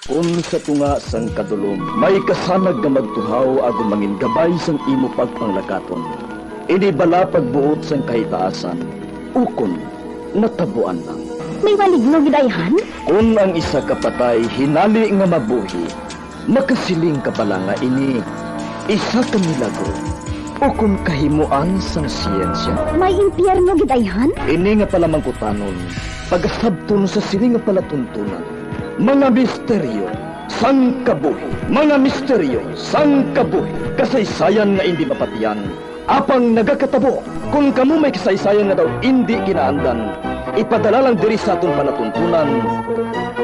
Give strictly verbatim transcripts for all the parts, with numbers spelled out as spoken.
Kon sa tunga sang kadulom may kasanag nga magtuhaw agod mangin gabay sang imo pagpanglakaton, ini bala pagbuot sang kahitaasan, ukon natabuan lang. May maligno gid ayhan? Kon ang isa ka patay hinali nga mabuhi, makasiling ka bala nga ini isa ka milagro ukon kahimoan sang siyensya? May impyerno gid ayhan? Ini nga palamangkutanon, pagasabton sa sini nga palatuntunan. Mga misteryo sang kabuhi. Mga misteryo sang kabuhi. Kasaysayan nga indi mapatiyan, apang nagakatabo. Kon kamo may kasaysayan nga daw indi kinaandan, ipadala lang diri sa aton palatuntunan.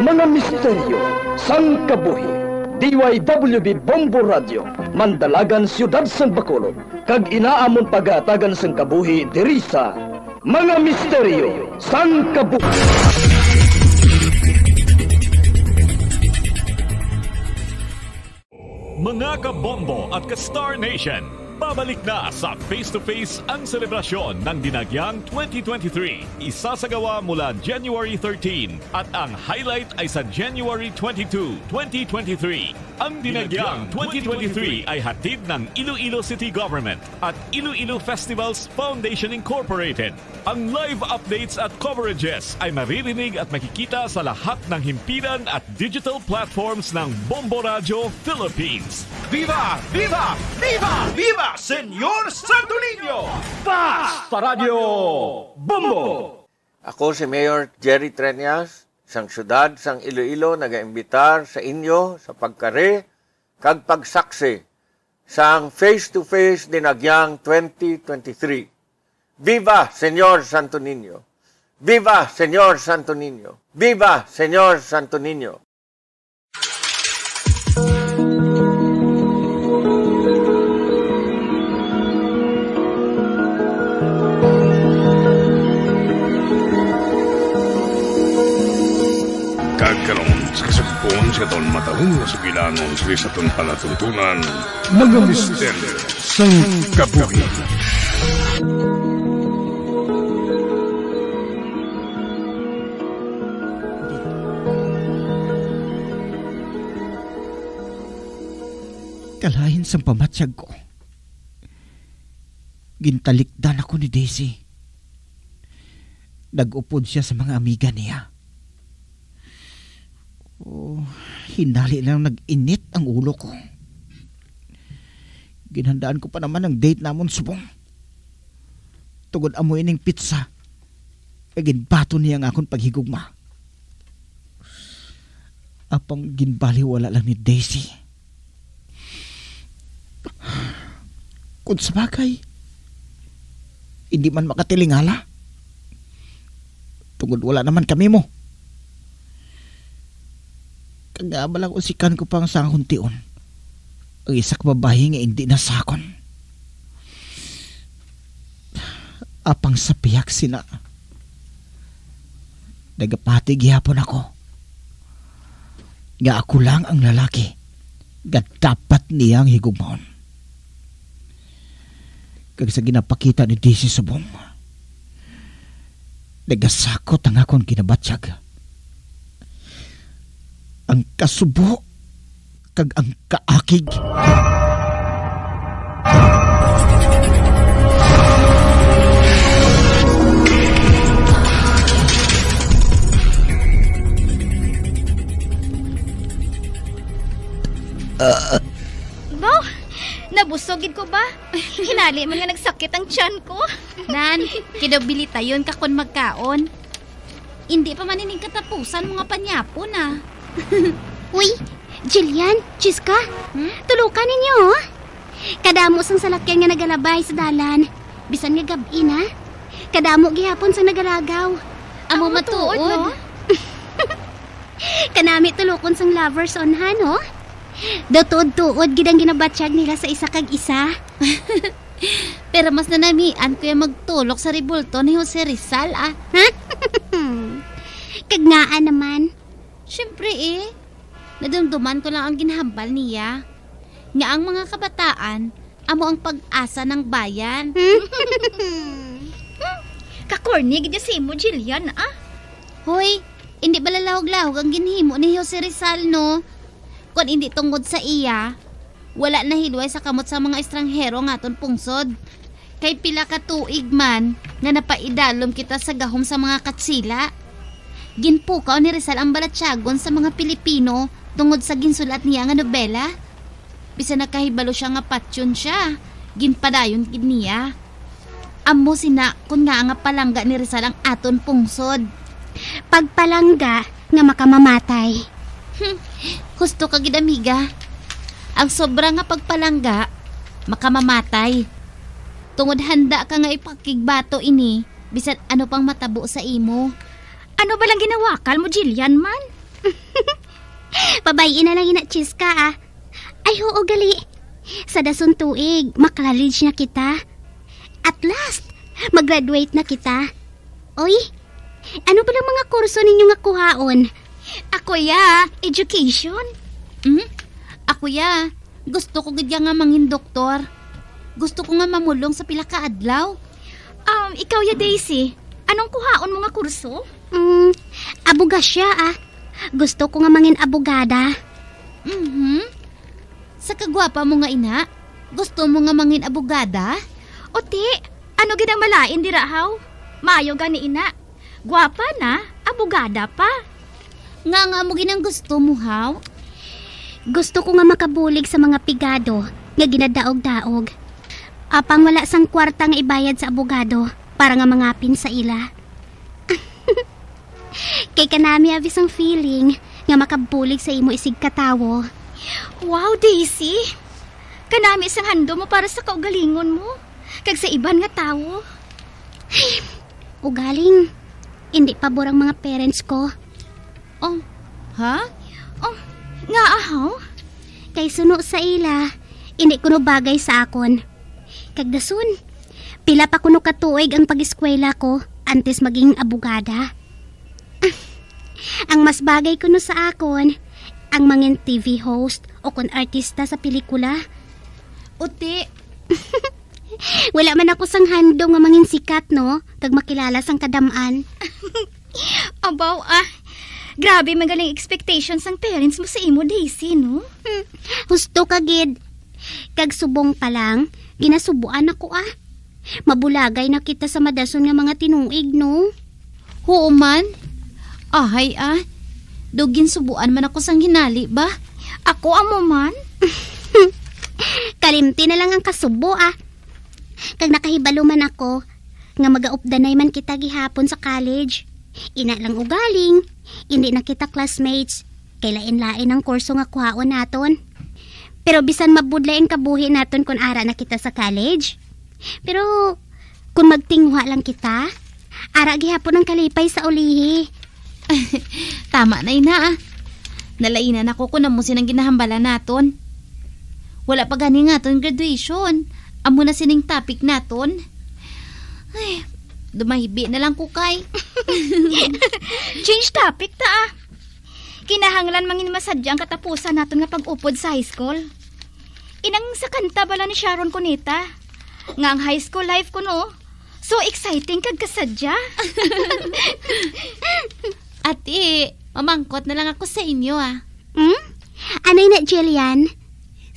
Mga misteryo sang kabuhi. D Y W B Bombo Radio, Mandalagan, Siyudad sang Bacolod, kag ina amon pagahatagan sang kabuhi diri sa Mga Misteryo sang Kabuhi. Mga kabombo at ka-Star Nation, pabalik na sa Face to Face ang selebrasyon ng Dinagyang twenty twenty-three. Isasagawa mula January thirteen at ang highlight ay sa January twenty-two, twenty twenty-three. Ang Dinagyang twenty twenty-three ay hatid ng Iloilo City Government at Iloilo Festivals Foundation Incorporated. Ang live updates at coverages ay maririnig at makikita sa lahat ng himpilan at digital platforms ng Bombo Radyo Philippines. Viva! Viva! Viva! Viva Señor Santo Niño! Basta Radyo Bombo! Ako si Mayor Jerry Treñas, sang siyudad sang Iloilo, nagaimbitar sa inyo sa pagkari kag pagsaksi sang Face to Face Dinagyang twenty twenty-three. Viva Señor Santo Niño! Viva Señor Santo Niño! Viva Señor Santo Niño! Kag karon, sa kasugpon sa aton matahom nga sugilanon sa aton palatuntunan, mga misteryo sang kabuhi. Kalain sang pamatyag ko, gintalikdan ako ni Daisy. Nag-upod siya sa mga amiga niya. Oh, hinali lang nag-init ang ulo ko. Ginhandaan ko pa naman ang date namon subong. Tungod amo ining pitsa, kag ginbaton niya ang akon paghigugma. Apang ginbaliwala lang ni Daisy. Kung sabagay, hindi man makatilingala. Tungod wala naman kami mo. Kag nga bala usikan ko pa ang sangahon tion, ang isa ka babayi nga indi na sa akon. Apang sa pihak sina, nagapati gihapon ako nga ako lang ang lalaki nga dapat niya ang higugmaon. Kag sa ginapakita ni Daisy subong, nagasakot ang akon ginabatyag. Ang kasubo kag ang kaakig. Ah. Bo, nabusog gid ko ba? Hinali man nga nagsakit ang tiyan ko. Nan, kidabilitayon ka kon magkaon. Indi pa man ining katapusan mo nga panyapon, ah. Uy, Jillian, Jessica, Hmm? Tulokan ninyo, oh. Kadamo sang salakyan nga nagalabay sa dalan, bisan nga gab-i na. Kadamo gihapon sang nagalagaw. Amo matuod, no? Kanami tulokon sang lovers on, ha, no? Daw tuod-tuod gid ang ginabatyag nila sa isa kag isa. Pero mas nanamian ko yung magtulok sa rebulto ni Jose Rizal, ah. Kag ngaa naman? Siyempre, eh. Nadumduman ko lang ang ginhambal niya, nga ang mga kabataan amo ang pag-asa ng bayan. Ka-corny gid si mo, Jillian, ah. Hoy, Indi bala lahog-lahog ang ginhimo ni Jose Rizal, no? Kon indi tungod sa iya, wala nahilway sa kamot sa mga estranghero ang aton pungsod. Kay pila ka tuig man nga napaidalom kita sa gahom sa mga Katsila. Ginpukaw ni Rizal ang balatyagon sa mga Pilipino tungod sa ginsulat niya nga nobela. Bisan nakahibalo sia nga patyon sia, ginpadayon gid niya. Amo sina kon ngaa nga palangga ni Rizal ang aton pungsod. Pagpalangga nga makamamatay. Hmm, husto ka gid, amiga. Ang sobra nga pagpalangga, makamamatay. Tungod handa ka nga ipakigbato ini, bisan ano pang matabo sa imo. Ano ba lang ginawakal mo, Jillian man? Pabay-i na lang ina, Chiska, ah. Ay, oo, gali. Sa dason tuig, ma-college na kita. At last, mag-graduate na kita. Oy, ano ba lang mga kurso ninyo nga kuhaon? Ako ya, education. Hmm? Ako ya, gusto ko gid ya nga mangin doktor. Gusto ko nga mamulong sa pila ka adlaw. Um, ikaw ya, Daisy, anong kuhaon mo nga kurso? Mm, abogasya, ah. Gusto ko nga mangin abogada. Mhm. Sa kagwapa mo nga ina, gusto mo nga mangin abogada? Uti, ano gid ang malain dira, haw? Maayo gani ina. Gwapa na, abogada pa. Nga nga mo gid ang gusto mo, haw? Gusto ko nga makabulig sa mga pigado nga ginadaog-daog. Apang wala sang kwarta nga ibayad sa abogado para nga mangapin sa ila. Kay kanami abi sang feeling nga makabulig sa imo isig ka tawo. Wow, Daisy! Kanami sang handom mo para sa kaugalingon mo kag sa iban nga tawo. Ugaling, hindi pabor ang mga parents ko. Oh, ha? Oh, nga ahaw? Kay suno sa ila, hindi kuno bagay sa akon. Kag dason, pila pa kuno ka tuig ang pag-eskwela ko antes maging abogada. Ang mas bagay kuno sa akon, ang mangin T V host o kon artista sa pelikula. Uti. Wala man ako sang handom nga mangin sikat, no? Kag makilala sang kadam-an. Abaw, ah. Grabe man galing expectations sang parents mo sa imo, Daisy, no? Hmm. Husto ka gid. Kag subong pa lang, ginasubuan ako, ah. Mabulagay na kita sa madason nga mga tinuig, no? Huo man. Ahay, ah. Daw ginsubuan man ako sang hinali ba? Ako amo man. Kalimti na lang ang kasubo, ah. Kag nakahibalo man ako nga magaupdanay man kita gihapon sa college. Ina lang ugaling, indi na kita classmates, kay lain-lain ang kurso nga kuhaon naton. Pero bisan mabudlay ang kabuhi naton kon ara na kita sa college. Pero kon magtinguha lang kita, ara gihapon ang kalipay sa ulihi. Tama na, ina, ah. Nalainan ako kung amo sini ang ginahambala naton. Wala pa gani nga aton graduation. Amo na sining topic naton. Ay, dumahibi na lang ko kay. Change topic ta, ah. Kinahanglan mangin masadya ang katapusan naton nga pag-upod sa high school. Inang sa kanta bala ni Sharon Cuneta, nga ang high school life kuno, so exciting kag kasadya. Ati, mamangkot na lang ako sa inyo, ah. Hmm? Anay na, Jillian?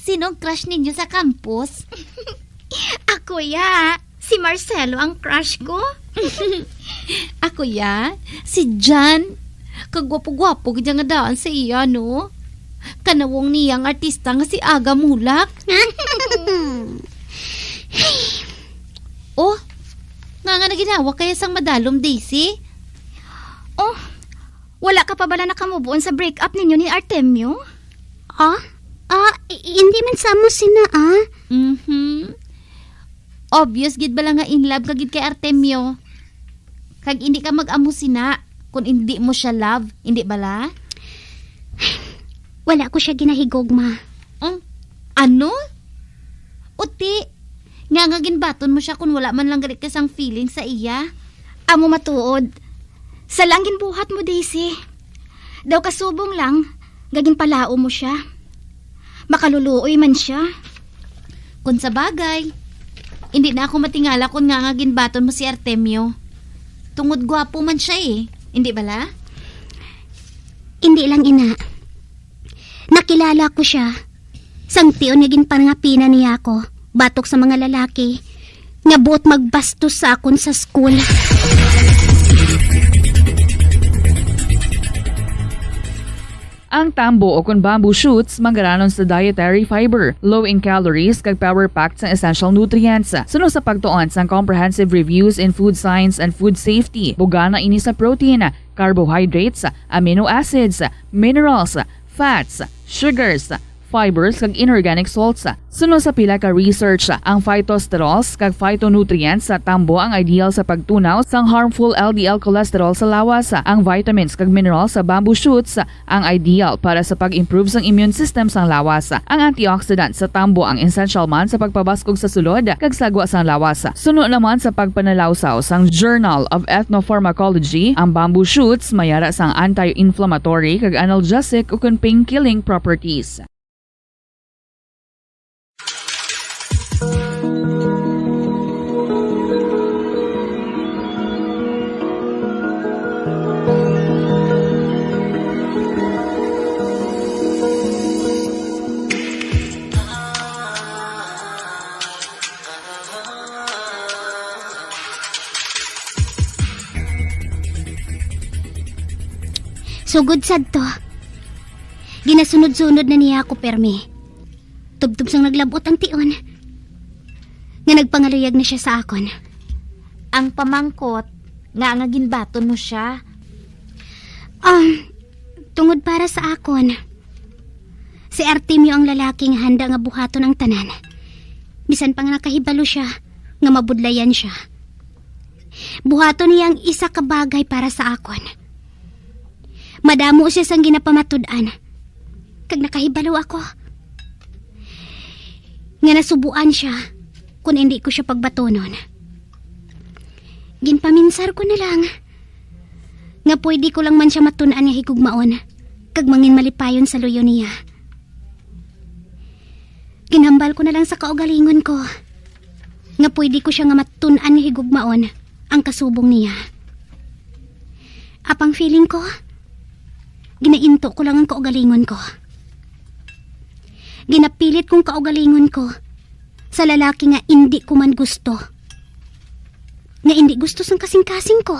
Sino ang crush ninyo sa campus? Ako ya, si Marcelo ang crush ko. Ako ya, si John. Kagwapo-gwapo gid nga daan sa iya, no? Kanawong niya ang artista nga si Aga Mulak. Oh, nga nga naginawa kaya sang madalom, Daisy? Oh, wala ka pa bala nakamubuon sa break-up ninyo ni Artemio? Ah? Ah, i- hindi man sa amo sina, ah. Mhm. Obvious gid bala nga in love ka gid kay Artemio. Kag hindi ka mag-amo sina kung hindi mo siya love, hindi bala? Wala ko siya ginahigugma. Oh, ano? Uti, nga nga ginbaton mo siya kung wala man lang gali ka sang feeling sa iya? Amo matuod. Sa lang ginbuhat mo, Daisy. Daw kasubong lang, nga ginpalao mo siya. Makaluluoy man siya. Kung sa bagay, hindi na ako matingala kung nga nga ginbaton mo si Artemio. Tungod gwapo man siya eh, hindi bala? Indi lang ina. Nakilala ko sia sang tion nga ginpangapinan niya ako batok sa mga lalaki nga buot magbastos sa akon sa school. Ang tambo o kon bamboo shoots manggaranon sa dietary fiber, low in calories, kag power-packed sang essential nutrients. Suno sa pagtuon sang Comprehensive Reviews in Food Science and Food Safety, bugana ini sa protein, carbohydrates, amino acids, minerals, fats, sugars, fibers, kag inorganic salts. Suno sa pila ka research, ang phytosterols kag phytonutrients sa tambo ang ideal sa pagtunaw sang harmful L D L cholesterol sa lawas. Ang vitamins kag minerals sa bamboo shoots ang ideal para sa pag-improve sang immune system sang lawas. Ang antioxidant sa tambo ang essential man sa pagpabaskog sa sulod kag sagwa sang lawas. Suno naman sa pagpanalawsaw sang Journal of Ethnopharmacology, ang bamboo shoots may ara sang anti-inflammatory kag analgesic ukon pain-killing properties. Sugod sadto, ginasunod-sunod na niya ako permi. Tubtob sang naglab-ot ang tion, nga nagpangaluyag na sia sa akon. Ang pamangkot, nga nga ginbaton mo sia? Ah, tungod para sa akon. Si Artemio ang lalaki nga handa nga buhaton ang tanan. Bisan pa nga nakahibalo sia nga mabudlayan sia. Buhaton niya ang isa ka bagay para sa akon. Madamo siya sang ginapamatud-an, kag nakahibalo ako nga nasubuan siya kon indi ko sia pagbatonon. Ginpaminsar ko na lang nga pwede ko lang man sia matun-an nga higugmaon kag mangin malipayon sa luyo niya. Ginhambal ko na lang sa kaugalingon ko nga pwede ko sia nga matun-an nga higugmaon ang kasubong niya. Apang feeling ko, ginainto ko lang ang kaugalingon ko. Ginapilit kong kaugalingon ko sa lalaki nga indi ko man gusto, nga indi gusto sang kasing-kasing ko.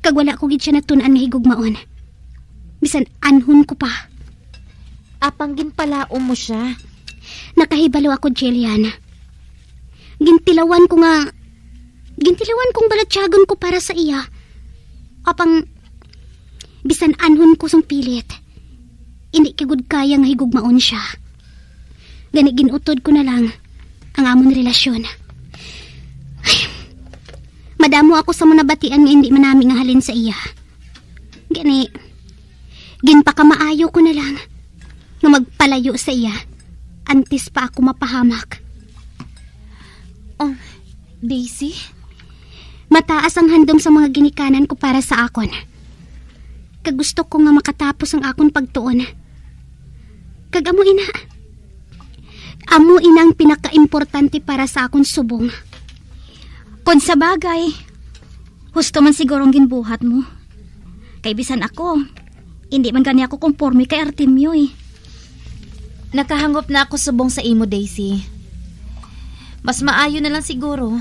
Kag wala ko gid sia natun-an nga higugmaon, bisan anhon ko pa. Apang ginpalaom mo sia? Nakahibalo ako, Jillian. Gintilawan ko nga, gintilawan kong balatyagon ko para sa iya. Apang bisan anhon ko sang pilit, indi ko gud kaya nga higugmaon sia. Gani, gin-utod ko na lang ang amon relasyon. Ay, madamo ako sa mga nabatian nga indi manami nga halin sa iya. Gani, ginpakamaayo ko na lang nga magpalayo sa iya antes pa ako mapahamak. Oh, Daisy? Mataas ang handom sa mga ginikanan ko para sa akon. Kag gusto ko nga makatapos ang akon pagtuon. Kag amo ina. Amo ina ang pinakaimportante para sa akon subong. Kon sa bagay, husto man siguro ang ginbuhat mo. Kay bisan ako, hindi man gani ako konporme kay Artemio, eh. Nakahangop na ako subong sa imo, Daisy. Mas maayo na lang siguro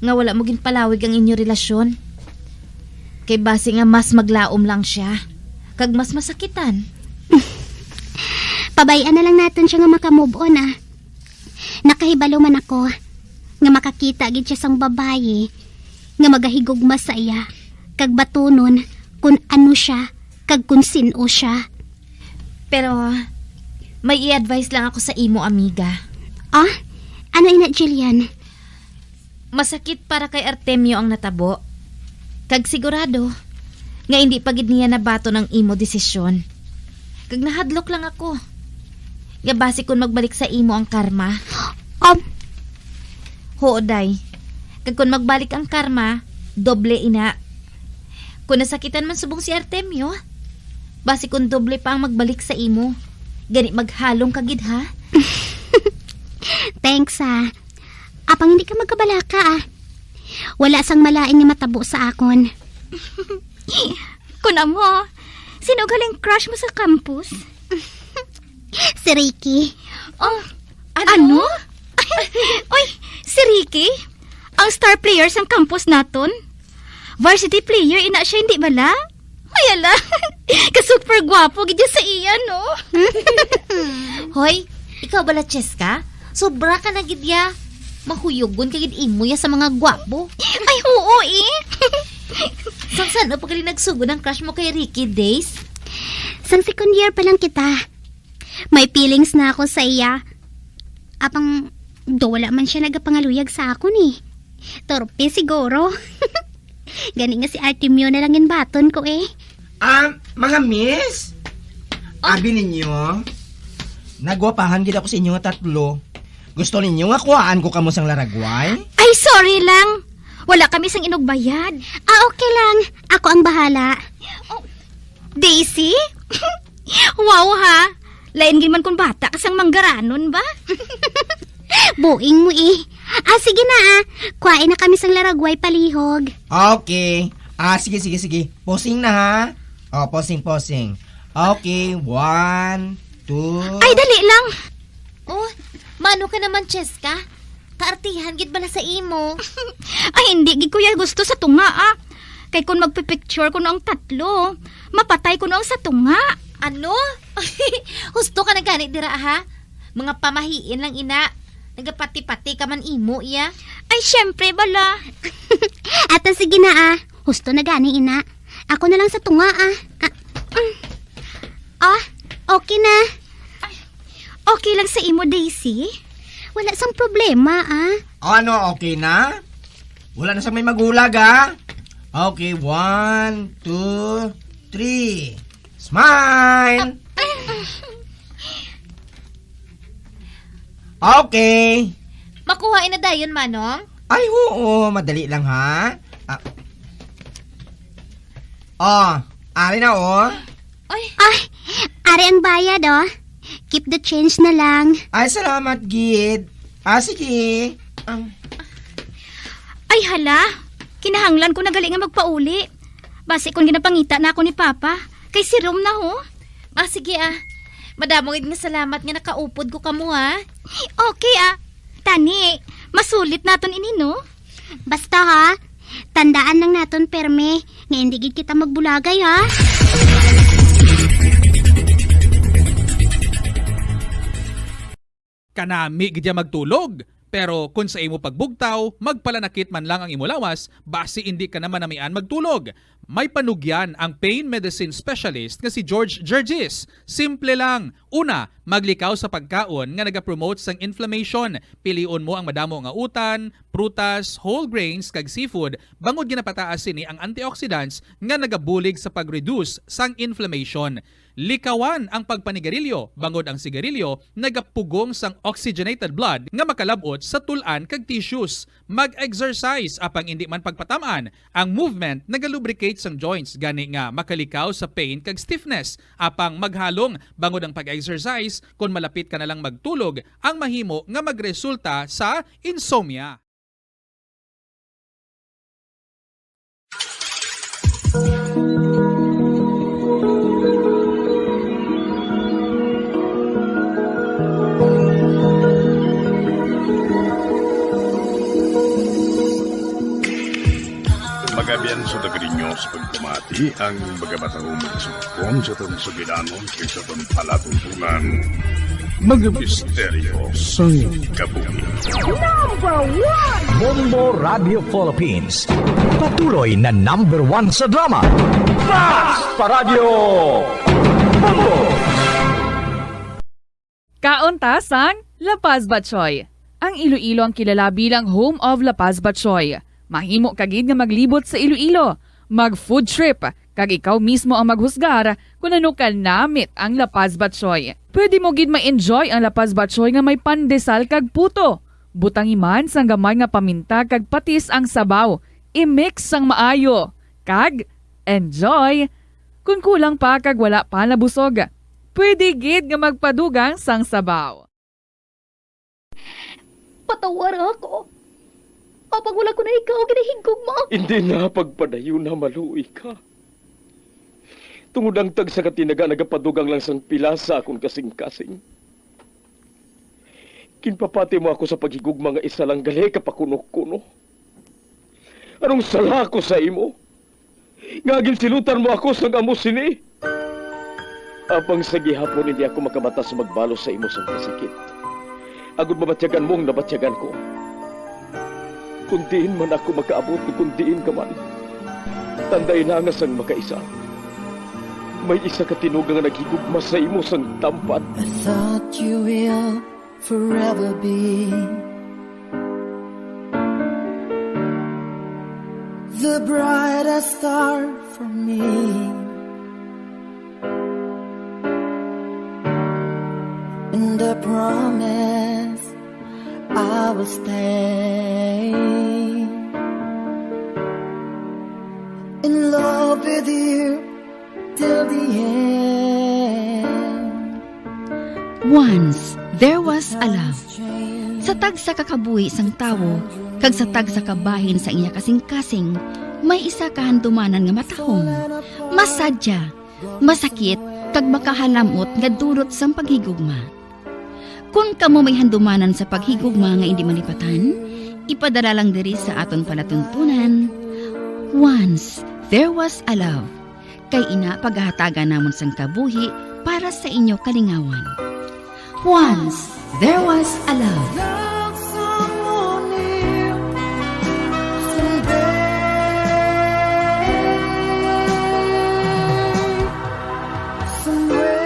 nga wala mo ginpalawig ang inyo relasyon. Kay basi nga mas maglaom lang sia, kag mas masakitan. Pabay-an na lang naton sia nga maka-move on, ah. Nakahibalo man ako nga makakita gid sia sang babayi nga magahigugma sa iya, kag batunon kon ano sia kag kon sin-o sia. Pero may i-advise lang ako sa imo, amiga. Ah? Ano ina, Jillian? Masakit para kay Artemio ang natabo. Kag sigurado nga indi pa gid niya nabaton ang imo desisyon. Kag nahadlok lang ako nga basi kon magbalik sa imo ang karma. Um, Huo, day. Kag kon magbalik ang karma, doble ina. Kon nasakitan man subong si Artemio, basi kon doble pa ang magbalik sa imo. Gani maghalong ka gid, ha? Thanks, ha. Apang hindi ka magkabalaka, ah. Wala sang malain nga matabo sa akon. Kun amo, sino galing crush mo sa campus? Si Ricky. Oh, ano? Ano? Oy, si Ricky? Ang star player sang campus naton? Varsity player ina siya, hindi bala? Ay, ala. Ka-super gwapo gid siya sa iya, no? Hoy, ikaw bala, Cheska? Sobra ka na gid ya. Mahuyugon ka gid imo ya sa mga gwapo. Ay, oo, eh. Sang san-o pa gali nagsugod ang crush mo kay Ricky, Days? Sang second year pa lang kita, may feelings na ako sa iya. Apang, do wala man siya nagapangaluyag sa akon, eh. Torpe siguro. Gani nga si Artemio na lang ginbaton ko, eh. Ah, mga miss, abi ninyo, nagwapahan gid ako sa inyo nga tatlo. Gusto ninyo nga kuhaan ko kamo sang laragway? Ay, sorry lang. Wala kami sang inugbayad. Ah, okay lang. Ako ang bahala. Oh, Daisy? Wow, ha? Lain gid man kung bata ka sang manggaranon ba? Buing mo, eh. Ah, sige na, ah. Kuhain na kami sang laragway palihog. Okay. Ah, sige, sige, sige. Posing na, ha? Oh, posing, posing. Okay, one, two. Ay, dali lang. Oh, mano ka naman, Cheska? Kaartihan gid bala sa imo. Ay, hindi gid ko ya gusto sa tunga, ah. Kay kung magpipicture kuno ang tatlo, mapatay kuno ang sa tunga. Ano? Husto ka na gani dira, ha? Mga pamahiin lang ina. Nagapati-pati ka man imo, iya. Ay, syempre bala. Ato, sige na, ah. Husto na gani, ina. Ako na lang sa tunga, ah. Ah, mm. Ah, okay na. Okay lang sa imo, Daisy? Wala sang problema, ah. Ano, okay na? Wala na sa may magulag, ah. Okay, one, two, three. Smile! Okay. Makuha na dayon, Manong? Ay, oo. Madali lang, ha? Ah. Oh, ari na, oh. Ay. Ay, ari ang bayad, oh. Keep the change na lang. Ay, salamat, gid. Ah, sige. Ang Ay, hala. Kinahanglan ko na gali nga magpauli. Basi kung ginapangita na ako ni Papa, kay si Rom na, ho. Ah, sige, ah. Madamo gid nga salamat nga nakaupod ko kamo, ha. Okay, ah. Tani, masulit naton ini, no? Basta, ha, tandaan lang naton perme nga hindi gid kita magbulagay, ha? Kanami gid ya magtulog. Pero kon sa imo pagbugtaw, magpalanakit man lang ang imo lawas, basi indi ka na manamian magtulog. May panugyan ang pain medicine specialist nga si George Gergis. Simple lang. Una, maglikaw sa pagkaon nga nagapromote sang inflammation. Pilion mo ang madamo nga utan, prutas, whole grains, kag seafood, bangod ginapataas sini ang antioxidants nga nagabulig sa pag-reduce sang inflammation. Likawan ang pagpanigarilyo, bangod ang sigarilyo nagapugong sang oxygenated blood nga makalab-ot sa tul-an kag tissues. Mag-exercise, apang indi man pagpatam-an. Ang movement nagalubricate sang joints, gani nga makalikaw sa pain kag stiffness. Apang maghalong, bangod ang pag-exercise, kon malapit ka na lang magtulog, ang mahimo nga magresulta sa insomnia. Magabian sa taga ninyo sa pagpamati ang mga matahumang sugpon sa tong sugilanon kay sa tong palatuntunan. Mga misteryo sang kabuhi. Number one! Bombo Radio Philippines. Patuloy na number one sa drama. Basta Radyo Bombo! Kaon ta sang La Paz Batchoy. Ang Iloilo ang kilala bilang home of La Paz Batchoy. Mahimo ka gid nga maglibot sa Iloilo, mag food trip, kag ikaw mismo ang maghusgar kon ano ka namit ang La Paz Batchoy. Pwede mo gid ma-enjoy ang La Paz Batchoy nga may pandesal kag puto. Butangi man sang gamay nga paminta kag patis ang sabaw. I-mix sang maayo. Kag enjoy! Kon kulang pa kag wala pa nabusog, pwede gid nga magpadugang sang sabaw. Patawara ako. Apang wala ko na ikaw ginahigugma. Hindi na pagpadayon na maluoy ka. Tungod ang tagsa ka tinaga nagapadugang lang sang pila sa akon kasingkasing. Ginpapati mo ako sa paghigugma nga isa lang gali ka pakunokuno. Anong sala ko sa imo? Nga ginsilutan mo ako sang amo sini? Apang sa gihapon hindi ako makabatas magbalos sa imo sang kasakit. Agod mabatyagan mo ang nabatyagan ko. Kung diin man ako makaabot, kung diin ka man, tandai na nga sang makaisa, may isa ka tinuga nga naghigugma sa imo sang tampad. I thought you will forever be the brightest star for me. And I promise I will stay in love with you till the end. Once there was a love. Sa tagsa ka kabuhi sang tawo kag sa tagsa ka bahin sa iya kasingkasing, may isa ka handumanan nga matahom, masadya, masakit, kag makahalam-ot nga dulot sang paghigugma. Kon kamo may handumanan sa paghigugma nga indi malipatan, ipadala lang diri sa aton palatuntunan. Once there was a love, kay ina pagahatagan namon sang kabuhi para sa inyo kalingawan. Once there was a love. Love someone new someday, somewhere.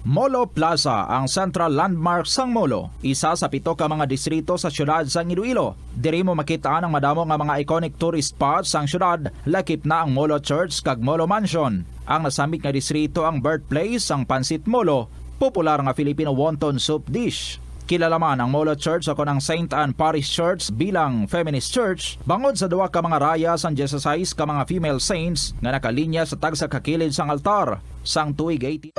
Molo Plaza, ang central landmark sang Molo, isa sa pito ka mga distrito sa siyudad sang Iloilo. Diri mo makit-an ang madamo nga mga iconic tourist spots sang siyudad, lakip na ang Molo Church kag Molo Mansion. Ang nasambit nga distrito ang birthplace sang pancit molo, popular nga Filipino wonton soup dish. Kilala man ang Molo Church, o kon ang Saint Anne Parish Church, bilang feminist church bangod sa duha ka mga raya sang dieciséis ka mga female saints nga nakalinya sa tagsa ka kilid sang altar. Sang tuig eighteen.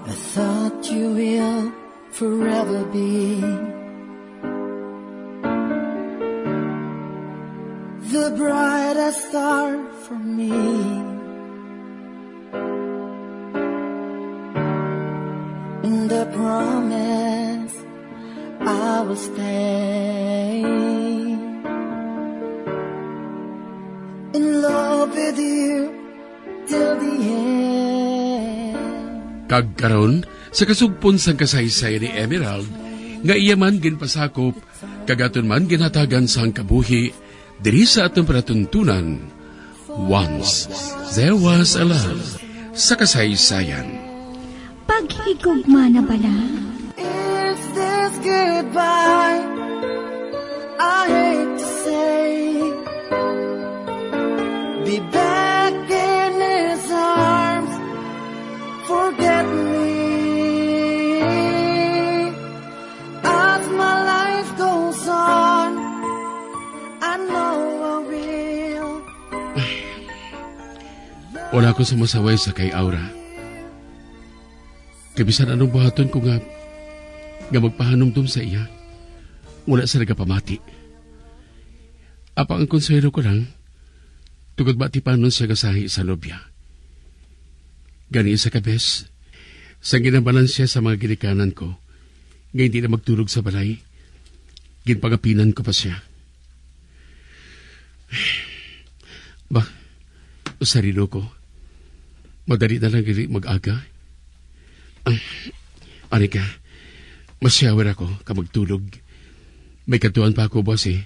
I thought you will forever be the brightest star for me. And I promise I will stay in love with you till the end. Kag karon, sa kasugpon sang kasaysayan ni Emerald, nga iya man ginpasakop, kag aton man ginhatagan sang kabuhi, diri sa aton palatuntunan, Once There Was a Love, sa kasaysayan. Paghigugma na bala? Is this goodbye? I hate to say, be back in his arms, forget me. As my life goes on, I know I will. Wala ko sumasaway sa kay Aura. Kay bisan anong buhaton ko nga, nga magpahanumdom sa iya, wala siya nagapamati. Apang ang konsehalo ko lang, tungod ba tipanon siya nga sahi sa nobya. Gani isa ka bes, sang ginambanan siya sa mga ginikanan ko, nga hindi na magtulog sa balay, ginpangapinan ko pa siya. Ba, sarino ko. Madali na lang gali mag-aga. Ay, ani ka, masyawer ako ka magtulog. May kadtuan pa ako, boss, eh.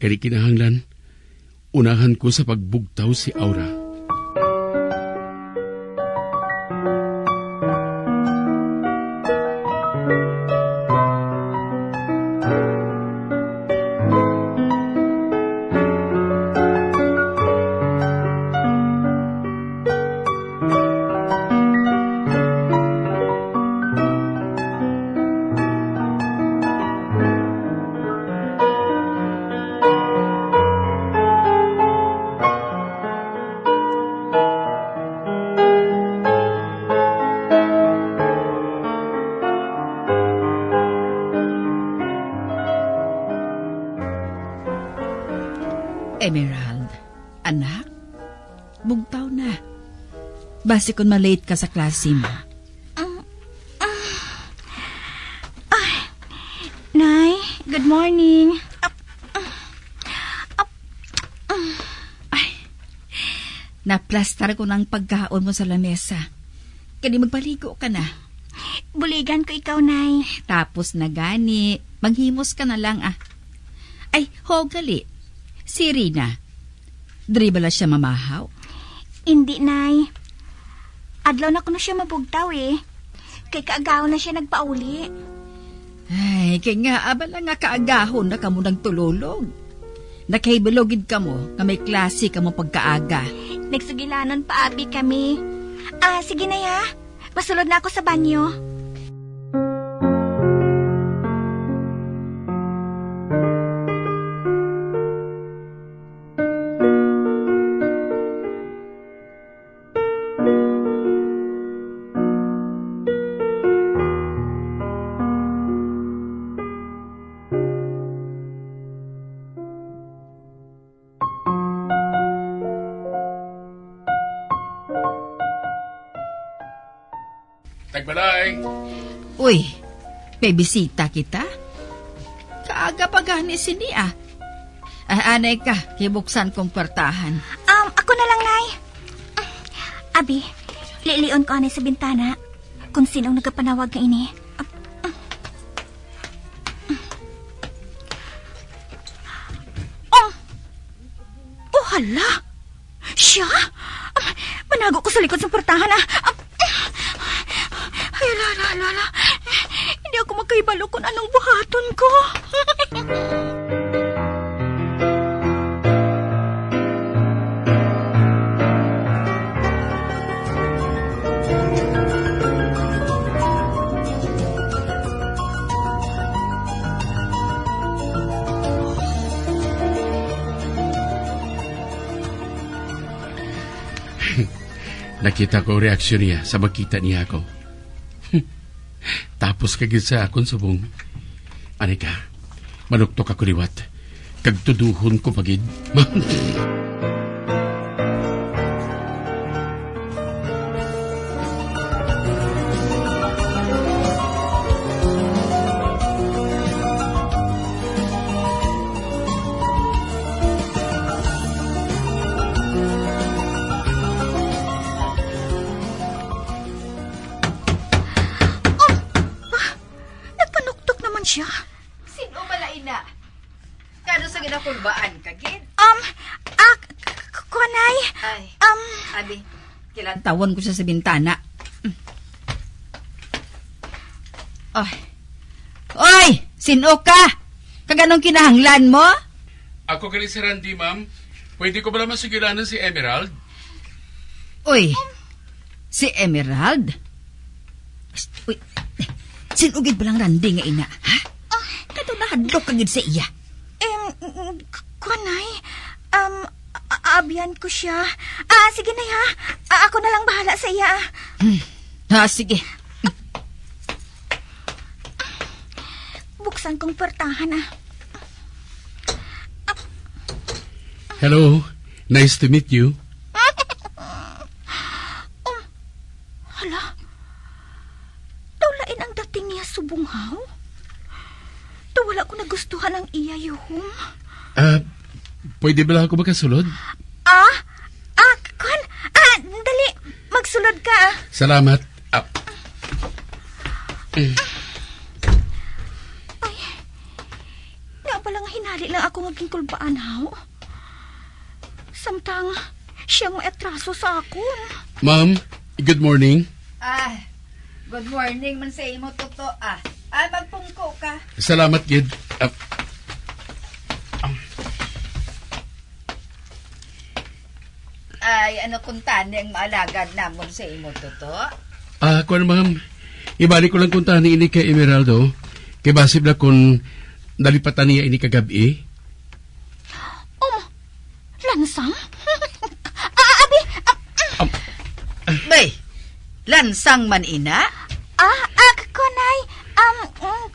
Kani kinahanglan, unahan ko sa pagbugtaw si Aura. Emerald, anak, bugtaw na. Basi kon ma-late ka sa klase mo. Mm, mm. Ay, Nay, good morning. Ap-, ap-, Ay, naplastar ko ng pagkaon mo sa lamesa. Kani magpaligo ka na. Buligan ko ikaw, Nay. Tapos na gani, maghimos ka na lang, ah. Ay, ho, gali. Si Rina, diri bala siya mamahaw? Indi, Nay. Adlaw na kuno siya mabugtaw, eh. Kay kaagahon na siya nagpauli. Ay, kay nga, abala nga kaagahon na kamo nagtululog. Nakahibalo gid kamo nga may klase kamo pagkaaga. Nagsugilanon pa abi kami. Ah, sige na, ya. Masulod na ako sa banyo. Tagbalay. Uy, may bisita kita? Kaaga pa gani sini, ah. Ah, anay ka, kibuksan kong kwartahan. Um, ako na lang, Nay. Abi, lilion ko anay sa bintana kung sinong nagapanawag nga ini. Um, Oh, hala! Siya? Ah, manago ko sa likod sang portahan, ah. Ah, ay, ala, ala, ala, ala. Hindi ako makahibalo kung anong buhaton ko. Nakita ko ang reaksyon niya sa makita niya ako. Tapos ka gid sa akon subong. Ani ka, manuktok ako liwat, kag tuduhon ko pa gid. Oh! Ah! Nagpanuktok naman siya. Sino bala ina? Kano sa ginakulbaan ka, gid? Um, ah, k-, k-, kuwanay. Ay. Um, abi, kilantawon ko siya sa bintana. Ay. Oy, sino ka? Kag anong kinahanglan mo? Ako gali si Randy, ma'am. Pwede ko bala masugilanan si Emerald? Uy, si Emerald? Uy, sino gid balang Randy nga ina, ha? Ah. Kato nahadlok ka gid sa iya. Em, k-, kuwanay. Um, a-, abyan ko siya. Ah, sige na, ha. Ah, ako na lang bahala sa iya, ah. Hmm. Ha, sige. Buksan kong portahan, ah. Hello. Nice to meet you. Um, hala. Daw lain ang dating niya subong, haw? Daw wala ko nagustuhan ang iya yuhom. Ah, pwede bala ako makasulod? Ah? Ah, kwan? Ah, dali. Magsulod ka, ah. Salamat. Ah. Ay, nga pala nga hinali lang ako nga ginkulbaan, haw? Samtang siya ang may atraso sa akon. Ma'am, good morning. Ah, good morning man sa imo, Toto, ah. Ah, magpungko ka. Salamat gid. Ah, ah. Ay, ano kuntani ang maalagad namon sa imo, Toto? Ah, kuwan, ma'am. Ibalik ko lang kuntani ini kay Emeraldo. Kay basi bala kun nalipatan niya ini kagab-i. Um, lansang? Ah, abi, ah, Am, Bay, lansang man ina? Ah, ah, kanay, um, mm,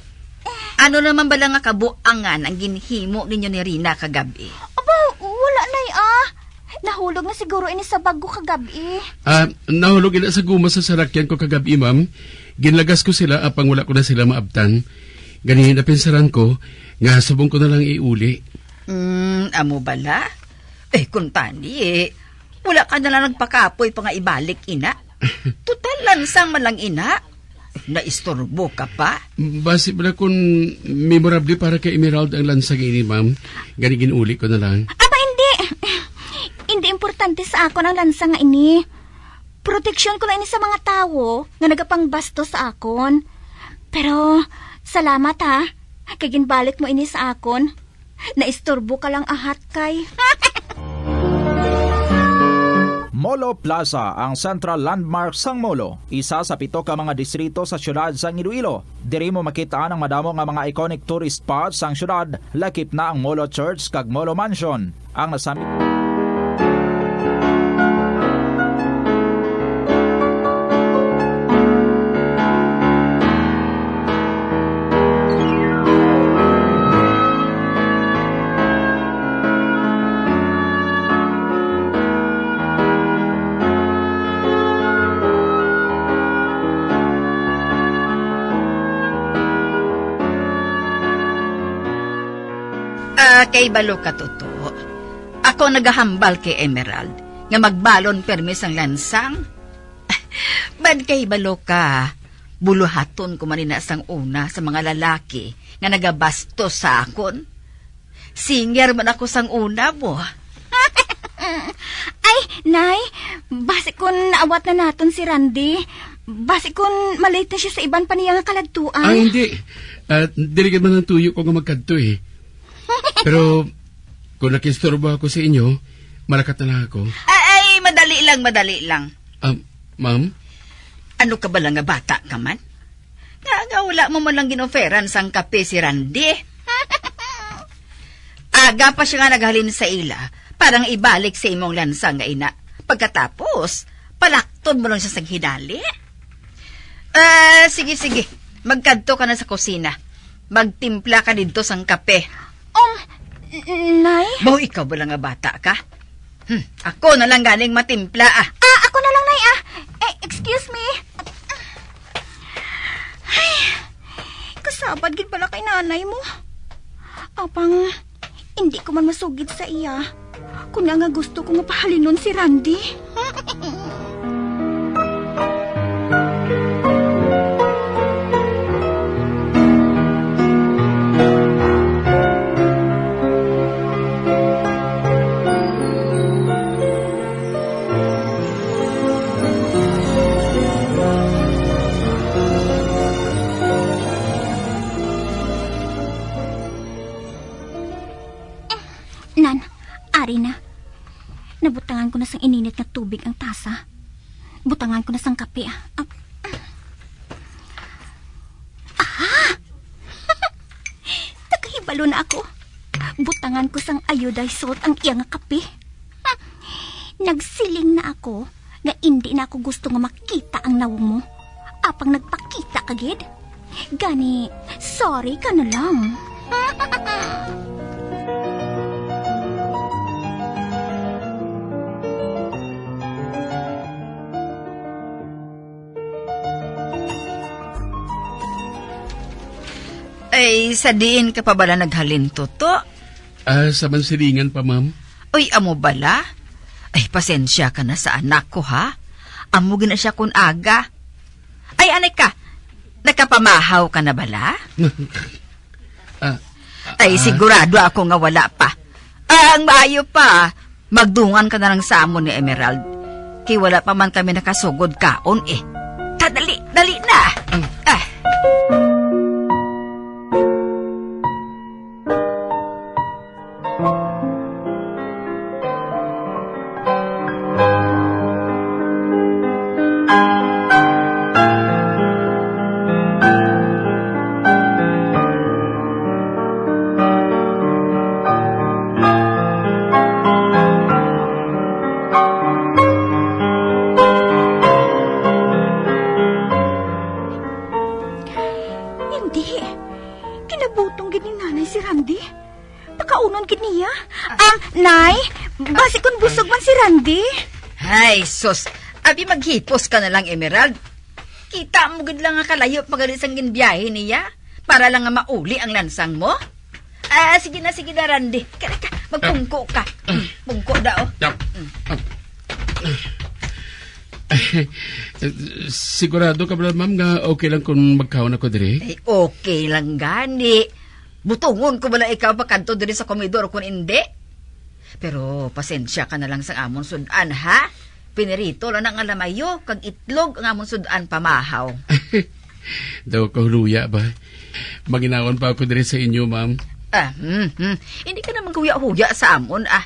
eh. Ano naman bala nga kabuangan ang ginhimo ninyo ni Rina kagabi? Aba, wala, Nay, ah. Nahulog na siguro ini sa bag ko kagabi. Ah, nahulog ina sa guma sa salakyan ko kagabi, ma'am. Ginlagas ko sila apang wala ko na sila maabtan. Gani, napinsaran ko nga subong ko na lang iuli. Mm, amo bala? Eh, kung tani, eh, wala ka na lang nagpakapoy pa nga ibalik, ina. Total, lansang man lang, ina. Naisturbo ka pa? Basi bala kun memorable para kay Emerald ang lansang ini, ma'am. Gani ginuli ko na lang. Aba, hindi. Hindi importante sa akon ang lansang nga ini. Proteksyon ko lang ini sa mga tawo nga nagapangbastos sa akon. Pero, salamat ha. Kay ginbalik mo ini sa akon. Naisturbo ka lang, ahat, kay. Molo Plaza, ang central landmark sang Molo, isa sa pito ka mga distrito sa siyudad sang Iloilo. Diri mo makit-an ang madamo nga mga iconic tourist spots sang siyudad, lakip na ang Molo Church kag Molo Mansion. Ang nasami Ah, kay balo ka, Toto. Ako nagahambal kay Emerald nga magbalon permi sang lansang. Bad kay balo ka, buluhaton ko man ina sang una sa mga lalaki nga nagabastos sa akon. Singer man ako sang una mo. Ay, Nay, basi kun naawat na naton si Randy, basi kun malate na siya sa iban pa niya nga kaladtuan. Ah, hindi. Ah, dili gid man ang tuyo ko nga magkadto eh. Pero kung nakistorbo ako sa inyo, malakat na lang ako. Ay, ay, madali lang, madali lang. Ah, ma'am? Ano ka bala nga bata ka man? Nga, nga wala mo man lang ginoferan sang kape si Randy? Aga pa siya nga naghalin sa ila, para nga ibalik sa imong lansang nga ina. Pagkatapos, palakton mo lang siya sa hinali. Ah, sige, sige. Magkadto ka na sa kusina. Magtimpla ka didto sang kape. Um, n-, Nay? Mao ikaw bala nga bata ka? Hmm, ako na lang ganing matimpla, ah. Ah, ako na lang, Nay, ah. Eh, excuse me. Ay, kasabad gid bala kay nanay mo. Apang, hindi ko man masugid sa iya. Kun nga nga gusto ko nga pahalinon si Randy. Nan, ari na. Nabutangan ko na sang ininit nga tubig ang tasa. Butangan ko na sang kape, ah. Ah! Ah! Nakahibalo na ako. Butangan ko sang iodized salt ang iya nga kape. Nagsiling na ako nga indi na ako gusto nga makita ang nawong mo. Apang nagpakita ka gid. Gani, sorry ka na lang. Ay, sa diin ka pa bala naghalin, Toto? Ah, sa Mansilingan pa, ma'am. Uy, amo bala? Ay, pasensya ka na sa anak ko, ha? Amo gina siya kun aga. Ay, anay ka, nakapamahaw ka na bala? Ah, Ay, ah. Sigurado ako nga wala pa. Ah, ang maayo pa, magdungan ka na lang sa amon ni Emerald. Kay wala pa man kami nakasugod kaon, eh. Ta, dali, dali na. Mm. Ah. Hindi? Ay, sus. Abi, maghipos ka na lang, Emerald. Kita mo gid lang nga kalayo pa gali sang ginbiyahe niya para lang nga mauli ang lansang mo. Ah, sige na, sige na, Randy. Kaya ka, magpungko ka. Mm, pungko daw. Yap. Mm. Sigurado ka ba, ma'am, nga okay lang kung magkaon ako diri? Ay, okay lang gani. Butungon ko bala ikaw pakadto diri sa komedor kung hindi? Pero pasensya ka na lang sa amon sud-an, ha? Pinirito lang na nga lamayo, kag itlog ang amon sud-an pamahaw. Daw ko luya ba? Manginaon pa ako diri sa inyo, ma'am. Ah, hmm, hmm. Hindi ka naman huya-huya sa amon, ah.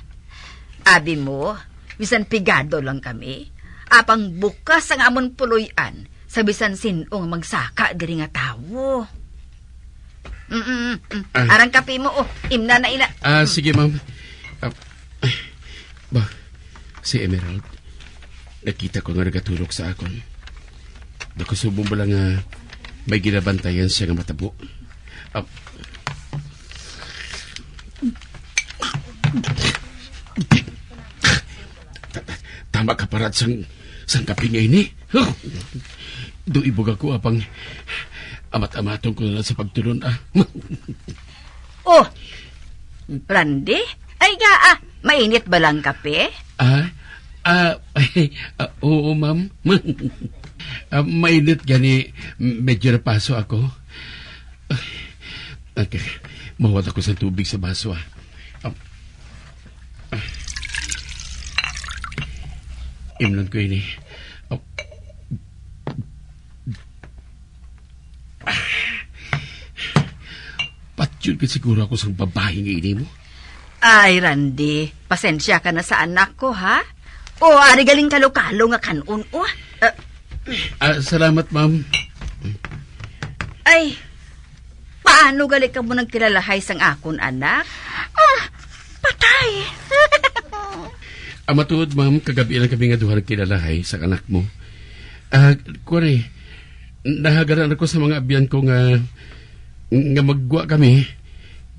Abi mo, bisan pigado lang kami, apang bukas ang amon puloy-an sa bisan sin-o nga magsaka diri nga tawo. Mm, mm, mm. Ah. Arang kape mo, oh. Imna na ina. Ah, sige, ma'am. Ah, ba, si Emerald. Nakita ko nga nagatulog sa akon. Nakusubong bala nga may ginabantayan siya nga matabo. Ah. Ta-, ta-, tama ka, parat, sang, sang kape nga ini. Huh! Do ibog ako apang amat-amaton ko na lang sa pagtulon, ah. Oh, Randy? Ay nga, ah, mainit ba lang kape? Ah, ah, ah, oo, ma'am. Ah, mainit gani, medyo napaso ako. Okay, mahuwat ako sa tubig sa baso, ah. Ah. Imnon ko ini. Ah. Patyon ka siguro ako sang babae nga ini mo. Ay, Randy, pasensya ka na sa anak ko, ha? O, ari galing kalo-kalo nga kan-on, o. Ah, Ah, salamat, ma'am. Ay, paano gali ka mo nagkilalahay sang akon anak? Ah, patay! Ah, matuod, ma'am, kagabi lang kami nga duha nagkilalahay sa anak mo. Ah, kuwan eh, nahagaran ako sa mga abyan ko nga, nga maggwa kami,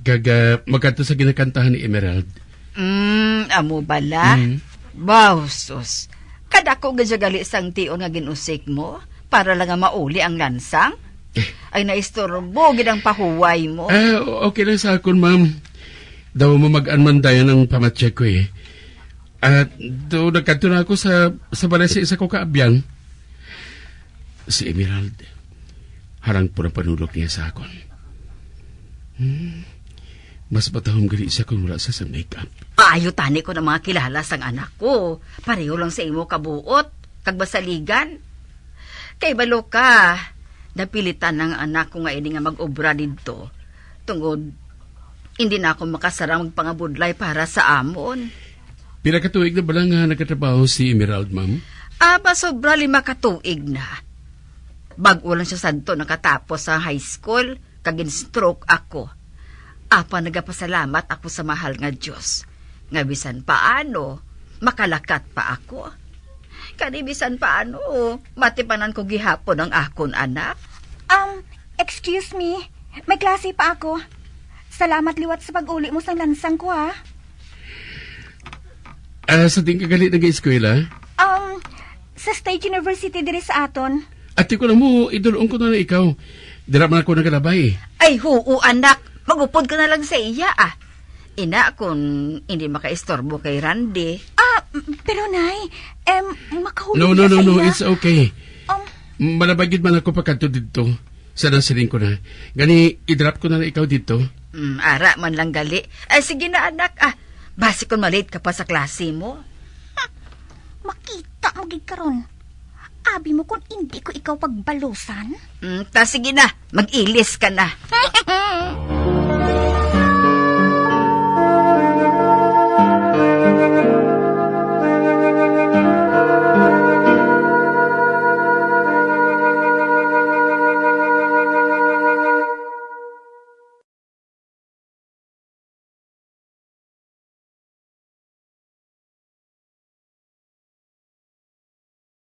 kag, ah, magkadto sa ginakantahan ni Emerald. Mm, amo bala? Mm. Baw, sus. Kadako gid siya gali sang tion nga gin-usik mo para lang nga mauli ang lansang? Eh. Ay, naisturbo gid ang pahuway mo. Ah, o-, okay lang sa akon, ma'am. Daw mamag-an man dayon ang pamatsya ko, eh. At daw nagkadto na ako sa, sa balay sa isa ko kaabyan. Si Emerald, harang po ang panulog niya sa akon. Hmm, mas matahom gali siya kung wala siya sa makeup. Paayo tani ko ng mga kilala sang anak ko. Pareho lang sa imo kabuot, kag masaligan. Kay balo ka, napilitan ang anak ko nga ini nga mag-obra didto. Tungod, hindi na ako makasarang magpangabudlay para sa amon. Pila ka tuig na bala nga nagatrabaho si Emerald, ma'am? Ah, masobra lima ka tuig na. Bag-o lang siya sadto nakatapos sa high school, kag gin-stroke ako. Apan nagapasalamat ako sa mahal nga Dios, nga bisan paano, makalakat pa ako. Kani bisan paano, matipanan ko gihapon ang akon anak. Um, excuse me. May klase pa ako. Salamat liwat sa pag-uli mo sang lansang ko, ha? Ah, sa diin ka gali nag-eskwela? Um, sa State University diri sa aton. Ati ko na mo, idulong ko na na ikaw. Dira man ako nagalabay. Ay, huo, anak. Magupod ka na lang sa iya, ah. Ina, kung hindi makaistorbo kay Randy. Ah, m-, pero, Nay, em, makahulog No, no, na no, sa no, iya. It's okay. Um, Malabay gid man ako pakadto didto. Sa nang siling ko na. Gani, i-drop ko na lang ikaw didto. Mm, ara man lang gali. Ay, sige na, anak, ah. Basi kung malate ka pa sa klase mo. Ha, makita mo gid karon. Abi mo kung hindi ko ikaw pagbalusan? Mm, ta, sige na. Mag-ilis ka na.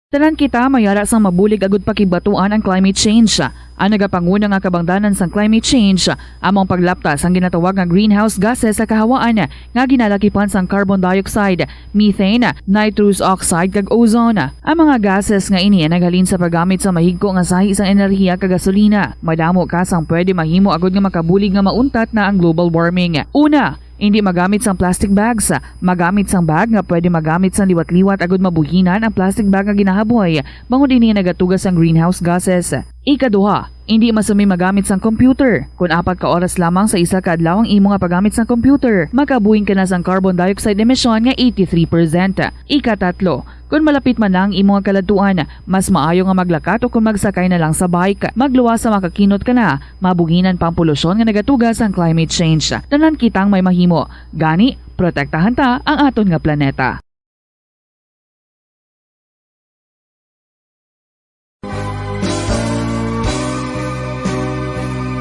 Tanan kita mayara sang mabulig agud pakibatuan ang climate change. Ang nagapanguna nga kabangdanan sang climate change amo ang paglapta sang ginatawag nga greenhouse gases sa kahawaan nga ginalakipan sang carbon dioxide, methane, nitrous oxide, kag ozone. Ang mga gases nga ini ang naghalin sa paggamit sa mahigko nga sahi sang enerhiya kag gasolina. Madamo ka sang pwede mahimo agud nga makabulig nga mauntat na ang global warming. Una, hindi magamit sang plastic bags. Magamit sang bag nga pwede magamit sang liwat-liwat agud mabuhinan ang plastic bag nga ginahaboy, bangod ini nagatuga sang greenhouse gases. Ikaduha, hindi masumi magamit sang computer. Kon apat ka oras lamang sa isa ka adlaw ang imo nga paggamit sang computer, makabuhing ka na sang carbon dioxide emission nga eighty-three percent. Ikatatlo, kon malapit man na ang imo nga kaladtuan, mas maayo nga maglakat o kon magsakay na lang sa bike. Magluwas sa makakinot ka na, mabuhinan pa ang polusyon nga nagatuga sang climate change. Tanan kitang may mahimo. Gani, protektahan ta ang aton nga planeta.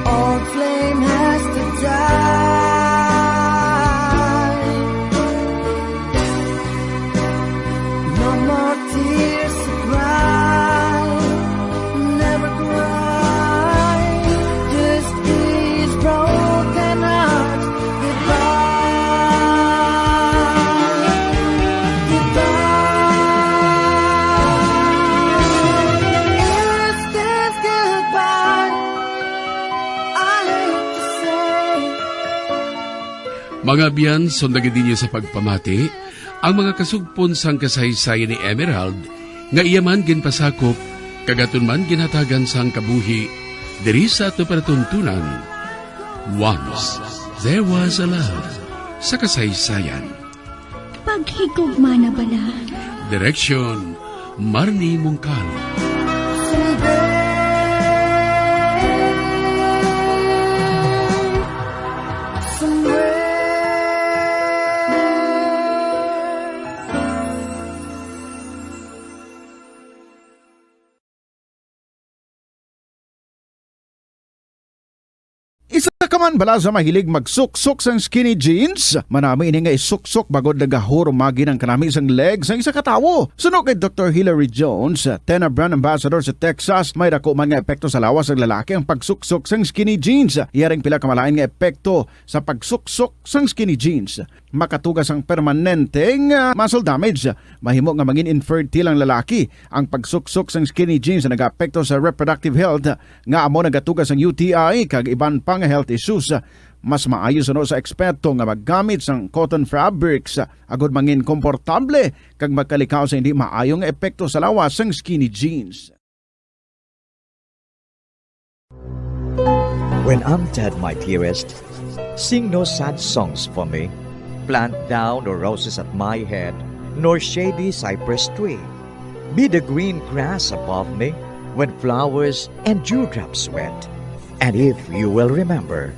Old flame has to die. No more tears to cry. Never cry. Just these broken hearts. Goodbye. Goodbye. This is goodbye. I hate to say. Mga abyan, sundagi ninyo sa pagpamati ang mga kasugpon sang kasaysayan ni Emerald nga iya man ginpasakop kag aton man ginhatagan sang kabuhi diri sa aton palatuntunan. Once There Was a Love sa kasaysayan. Paghigugma na bala. Direksyon, Marnie Mungkal. Isa ka man bala sa mahilig magsuksok sang skinny jeans? Manami ini nga isuksok bangod nagahurumagi ang kanami sang leg sang isa ka tawo. Suno kay Doktor Hilary Jones, Tena brand ambassador sa Texas, may dako man nga epekto sa lawas sang lalaki ang pagsuksok sang skinny jeans. Iya ring pila ka malain nga epekto sa pagsuksok sang skinny jeans. Makatuga sang permanente nga muscle damage. Mahimo nga mangin infertile ang lalaki. Ang pagsuksok sang skinny jeans nagaapekto sa reproductive health, nga amo nagatuga sang U T I kag iban pa nga health issues. Mas maayo suno sa eksperto nga maggamit sang cotton fabrics agud mangin komportable kag magkalikaw sa hindi maayo nga epekto sa lawas sang skinny jeans. When I'm dead, my dearest, sing no sad songs for me. Plant thou no roses at my head, nor shady cypress tree. Be the green grass above me when flowers and dewdrops wet. And if you will remember,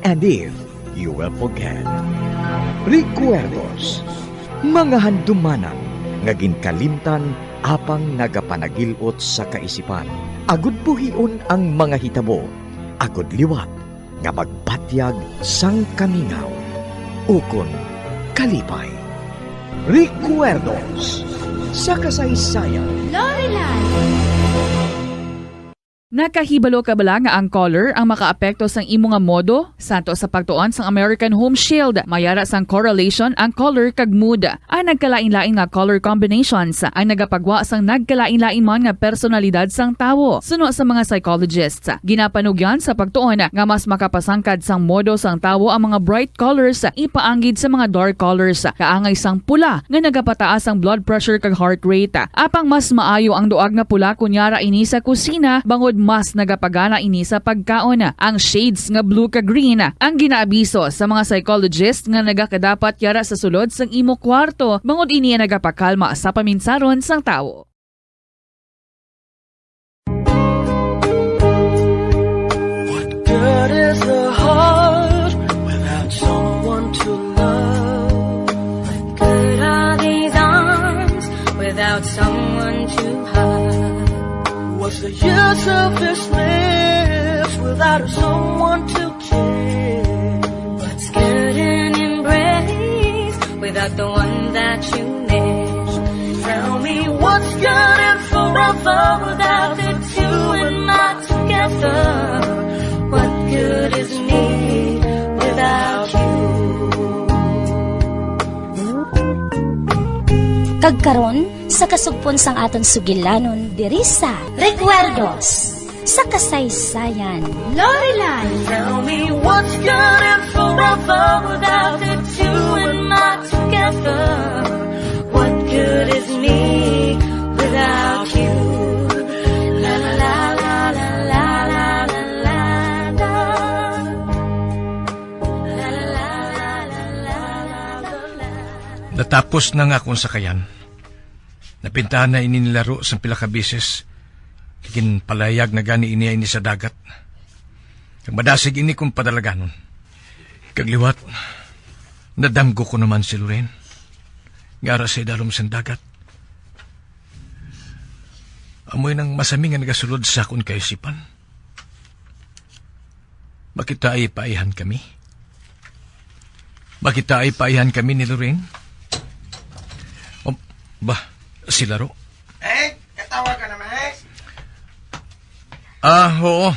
and if you will forget. Recuerdos, mga handumanan nga ginkalimtan apang nagapanagil-ot sa kaisipan, agud buhion ang mga hitabo, agud liwat nga magbatyag sang kamingaw ukon kalipay. Recuerdos sa kasaysayan. Lorelai. Nakahibalo ka bala nga ang color ang makaapekto sang imo nga modo? Santo sa pagtuon sang American Home Shield, may ara sang correlation ang color kag mood. Ang nagkalain-lain nga color combinations ang nagapagwa sang nagkalain-lain man nga personalidad sang tawo. Suno sa mga psychologists, ginapanugyan sa pagtuon nga mas makapasangkad sang modo sang tawo ang mga bright colors ipaanggid sa mga dark colors, kaangay sang pula nga nagapataas ang blood pressure kag heart rate. Apang mas maayo ang duag nga pula kon yara ini sa kusina, bangod mas nagapagana ini sa pagkaon. Ang shades nga blue kag green ang ginaabiso sa mga psychologist nga nagakadapat yara sa sulod sang imo kwarto, bangod ini ang nagapakalma sa paminsaron sang tawo. What good is a heart without someone to love? What good are these arms without someone to hug? What's the use of this lips without someone to kiss? What's good an embrace without the one that you miss? Tell me what's good and forever without the two and not together. Kag karon, sa kasugpon sang aton sugilanon diri sa Recuerdos sa Kasaysayan. Loreline. Tell me what's good and forever without the two and my together. What good is me without you? La, la, la, la, la, la, la, la, la. La, la, la, la, la, la, la, la, la. Natapos na nga akong sakayan. Napintahan na ini ni Laro sang pila ka beses. Ginpalayag na gani ini, ini sa dagat. Kag madasig ini kung padalaganon. Kag liwat, nadamgo ko naman si Lorraine. Nga ara sa idalom sang dagat. Amoy nang masami nga nagasulod sa akon kaisipan. Makitaay paihan kami. Makitaay paihan kami ni Lorraine. Oh, ba, si Laro? Eh, katawag ka naman, eh? Ah, oo.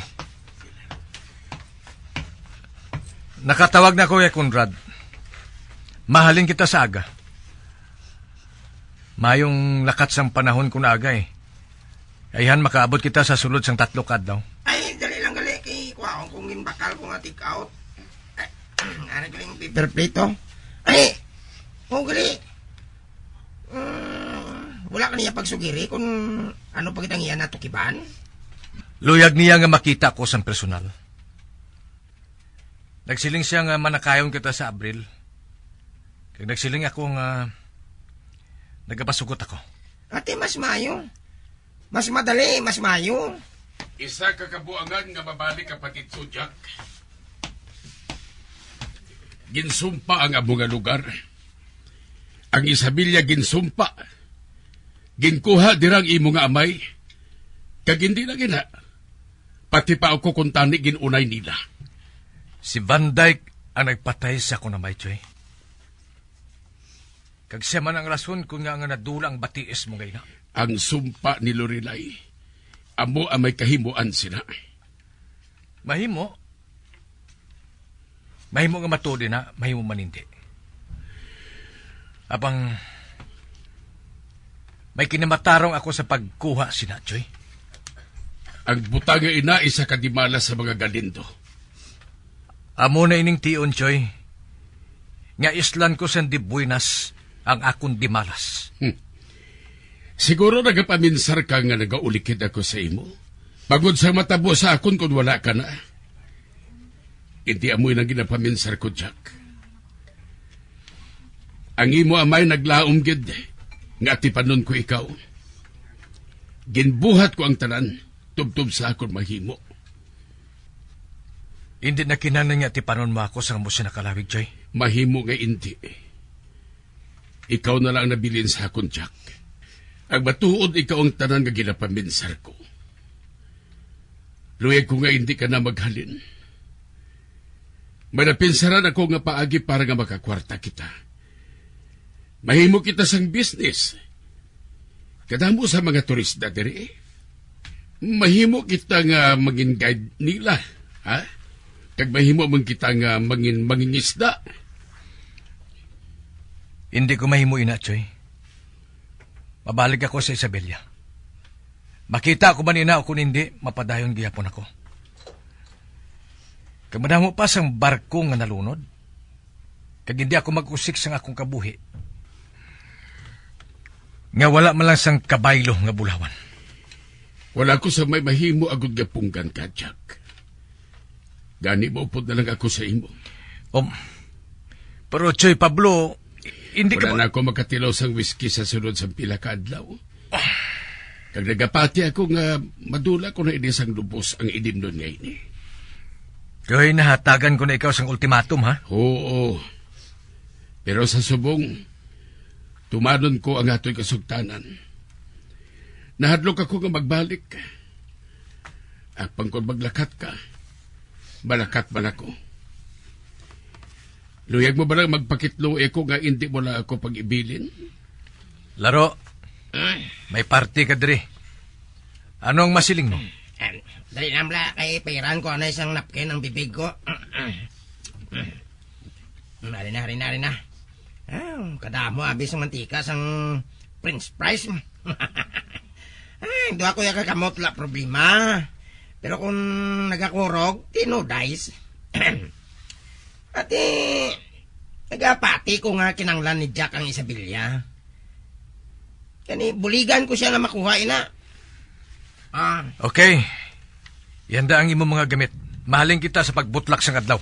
Nakatawag na ko kay Conrad. Mahalin kita sa aga. Mayong lakat sang panahon kun aga, eh. Ayhan, makaabot kita sa sulod sang tatlo ka adlaw. Ay, dali lang gali kay kuhaon kong ginbakal ko nga take out. Ay, ari galing paper plate, oh. Ay, oh, gali. Mm, wala ka niya pagsugiri kung ano pa kitang iya natukiban? Luyag niya nga makita ko sang personal. Nagsiling siya nga manakayon kita sa Abril. Kag nagsiling ako nga nagapasugot ako. Ate, mas mayo. Mas madali, mas mayo. Isa ka kabuangan nga mabalik ka pa didto, Jack. Ginsumpa ang amo nga lugar. Ang Isabela ginsumpa. Ginkuha dira ang imo nga amay. Kag hindi lang ina, pati pa ako kuntani ginunay nila. Si Van Dyke ang nagpatay sa akon amay, Choy. Kag siya man ang rason kon ngaa nga nadula ang batiis mo nga ina. Ang sumpa ni Lorelai, amo ang may kahimuan sina. Mahimo. Mahimo nga matuod ina, mahimo man hindi. Apang may kinamatarong ako sa pagkuha sina, Choy. Ang butang nga ina, isa ka dimalas sa mga Galindo. Amo na ining tion, Choy, nga islan ko sang dibuenas ang akon dimalas. Hmm. Siguro nagapaminsar ka nga nagaulikid ako sa imo. Bangod sa matabo sa akon kon wala ka na. Hindi amo nang ginapaminsar ko, Jack. Ang imo amay naglaom gid nga atipanon ko ikaw. Ginbuhat ko ang tanan tubtob sa akon mahimo. Hindi na kinahanglan nga atipanon mo ako sang amo sina ka lawig, Joy. Mahimo nga indi. Ikaw na lang ang nabilin sa akon, Jack. Ang matuod, ikaw ang tanan nga ginapaminsar ko. Luyag ko nga hindi ka na maghalin. May napinsaran ako nga paagi para nga makakwarta kita. Mahimo kita sang business. Kadamo sa mga turista diri. Mahimo kita nga mangin guide nila, ha? Kag mahimo man kita nga mangin mangingisda. Hindi ko mahimo ina, Choy. Mabalik ako sa Isabela. Makita ko man ina o kung hindi, mapadayon gihapon ako. Kag madamo pa sang barko nga nalunod. Kag hindi ako mag-usik sang akong kabuhi nga wala man lang sang kabaylo nga bulawan. Wala ko sa may mahimo agod nga punggan ka, Jack. Gani, maupod na lang ako sa imo. Um, pero, Choy Pablo, hindi ka Wala ba na ako makatilaw sang whisky sa sulod sang pila ka adlaw. Kag nagapati ako nga madula ko na ini sang lubos ang ilimnon nga ini. Kay nahatagan ko na ikaw sang ultimatum, ha? Oo. Pero sa subong, tumanon ko ang atoy kasugtanan. Nahadlok ako nga magbalik. Apang kon maglakat ka, malakat man ako. Luyag mo ba lang magpakitlo ko nga indi mo lang ako pag-ibilin? Laro, Ay. May party ka diri. Ano ang masiling mo? Em, dali lang, bla, kay pairan ko ano isang napkin ang bibig ko. Ari na, ari na, ari na. Ah, kadamo abi sang mantika sang French fries. Ay, duha ko ya ka kamot, wala problema. Pero kung nagakurog, tinudays. Ati, nagapati ko nga kinanglan ni Jack ang Isabela. Kani, buligan ko siya nga makuha, ina. Ah. Okay. Ihanda ang imong mga gamit. Mahalin kita sa pagbutlak sang adlaw.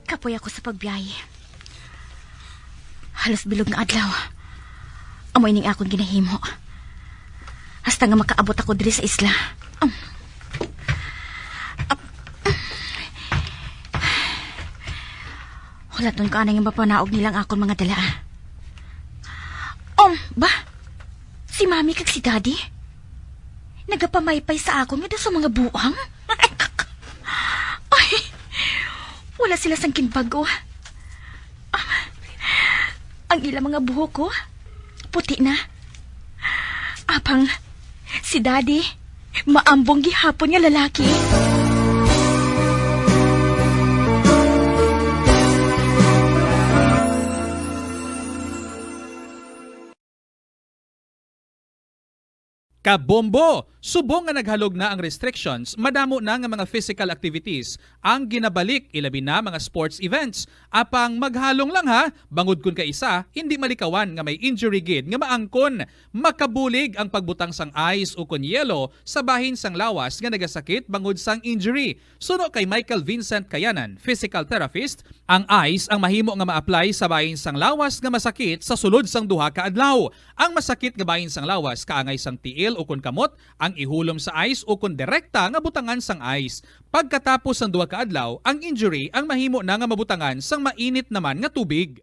Kapoy ako sa pagbiyahe. Halos bilog nga adlaw. Amo ining akon ginahimo. Hasta nga makaabot ako diri sa isla. Um. Ap-, hulaton ko anay nga mapanaog nila ang akon mga dala. Um, ba? Si Mami kag si Daddy? Nagapamaypay sa akon nga daw sa mga buang? Ay, wala sila sang ginbag-o. Ang ila mga buhok ko, puti na. Apang si Daddy, maambong gihapon nga lalaki. Kabombo! Subong nga naghalog na ang restrictions, madamo na nga mga physical activities ang ginabalik, ilabi na mga sports events. Apang maghalong lang ha, bangod kun kaisa, hindi malikawan nga may injury gid nga maangkon. Makabulig ang pagbutang sang ice ukon yelo sa bahin sang lawas nga nagasakit bangod sang injury. Suno kay Michael Vincent Kayanan, physical therapist, ang ice ang mahimo nga ma-apply sa bahin sang lawas nga masakit sa sulod sang duha ka adlaw. Ang masakit nga bahin sang lawas kaangay sang tiil ukon kamot ang ihulom sa ice ukon direkta nga butangan sang ice. Pagkatapos sang duha ka adlaw, ang injury ang mahimo na nga mabutangan sang mainit naman nga tubig.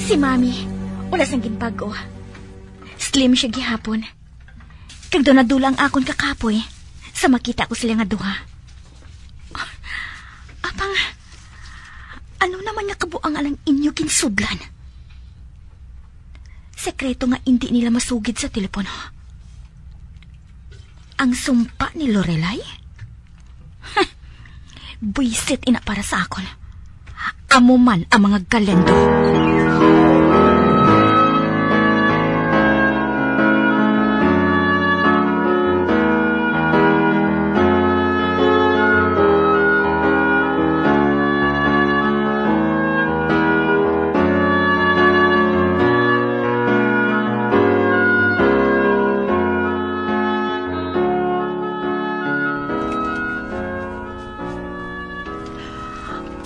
Si Mami, wala sang ginbag-o. Slim siya gihapon. Kag daw nadula ang akon kakapoy sa makita ko sila nga duha. Apang, ano naman nga kabuangan ang inyo ginsudlan? Sekreto nga indi nila masugid sa telepono. Ang sumpa ni Lorelai? Buisit ina para sa akon. Amo man ang mga galendo.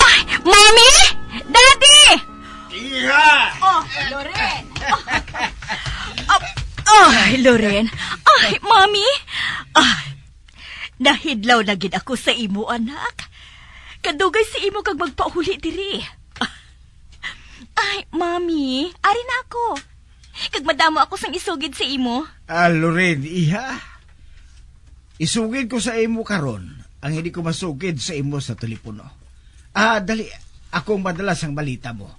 Ay, Mommy! Daddy! Iha! Oh, Loren! Oh, oh, ay, Loren! Ay, Mommy! Ay, nahidlaw na gid ako sa imo, anak. Kadugay sa imo kag magpauli diri. Ay, Mommy, ari na ako. Kag madamo ako sang isugid sa imo. Ah, Loren, iha. Isugid ko sa imo karon ang hindi ko masugid sa imo sa telepono. Ah, dali, akong madala sang balita mo.